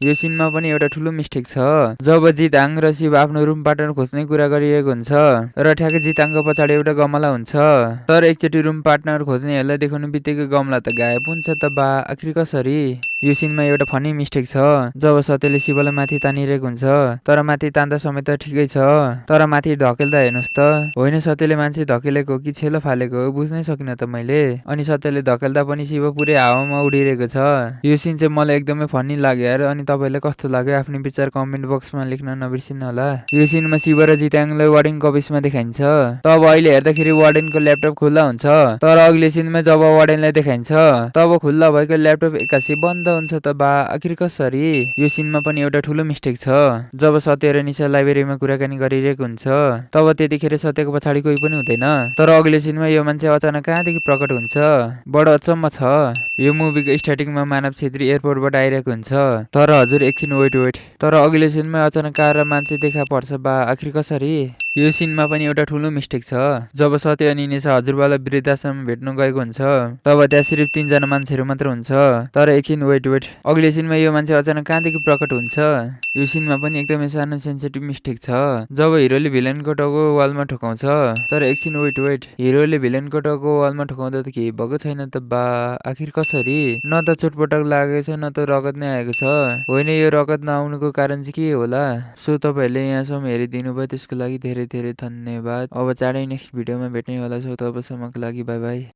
यो सिनमा पनि एउटा ठुलो मिस्टेक छ। जब जिताङ र शिव आफ्नो रुम पार्टनर खोज्ने कुरा गरिरहेको हुन्छ र ठ्याक्कै जिताङको पछाडि एउटा गमला हुन्छ, तर एकचोटि रुम पार्टनर खोज्नेहरूलाई देखाउनु बित्तिकै गमला त गायब हुन्छ त बा आखिर कसरी? यो सिनमा एउटा फनी मिस्टेक छ। जब सत्यले शिवलाई माथि तानिरहेको हुन्छ तर माथि तान्दा समेत ठिकै छ, तर माथि ढकेल्दा हेर्नुहोस् त, होइन सत्यले मान्छे धकेलेको कि छेलो फालेको बुझ्नै सकिनँ त मैले। अनि सत्यले धकेल्दा पनि शिव पुरै हावामा उडिरहेको छ। यो सिन चाहिँ मलाई एकदमै फनी लाग्यो यार। अनि तपाईँलाई कस्तो लाग्यो आफ्नो विचार कमेन्ट बक्समा लेख्न नबिर्सिनु होला। यो सिनमा शिव र जिताङलाई वार्डेनको अफिसमा देखाइन्छ। तब अहिले हेर्दाखेरि वार्डेनको ल्यापटप खुल्ला हुन्छ, तर अघिल्लो सिनमा जब वार्डेनलाई देखाइन्छ तब खुल्ला भएको ल्यापटप एक्कासी बन्द हुन्छ त बा आखिर कसरी? यो सिनमा पनि एउटा ठुलो मिस्टेक छ। जब सत्य र निशा लाइब्रेरीमा कुराकानी गरिरहेको हुन्छ तब त्यतिखेर सत्यको पछाडि कोही पनि हुँदैन, तर अघिल्लो सिनमा यो मान्छे अचानक कहाँदेखि प्रकट हुन्छ। बडो अचम्म छ। यो मुभीको स्टार्टिङमा मानव छेत्री एयरपोर्टबाट आइरहेको हुन्छ, तर हजुर एकछिन वेट, तर अघिल्लो सिनमा अचानक कार र मान्छे देखा पर्छ बा आखिर कसरी? यो सिनमा पनि एउटा ठुलो मिस्टेक छ। जब सत्य अनि निशा हजुरबालाई वृद्धाश्रममा भेट्न गएको हुन्छ तब त्यहाँ सिर्फ 3 जना मान्छेहरू मात्र हुन्छ, तर एकछिन वेट, अघिल्लो सिनमा यो मान्छे अचानक कहाँदेखि प्रकट हुन्छ। यो सिनमा पनि एकदमै सानो सेन्सिटिभ मिस्टेक छ। जब हिरोले भिलेनको टाउको वालमा ठोकाउँछ, तर एकछिन वेट, हिरोले भिलेनको टाउको वालमा ठोकाउँदा त केही भएको छैन त बा आखिर कसरी? न त चोटपटक लागेको छ न त रगत नै आएको छ। होइन यो रगत नआउनुको कारण चाहिँ के होला? सो तपाईँहरूले यहाँसम्म हेरिदिनु भयो त्यसको लागि धेरै धेरै धन्यवाद। अब चाँडै नेक्स्ट भिडियोमा भेट्ने होला। सो तबसम्मको लागि बाई बाई।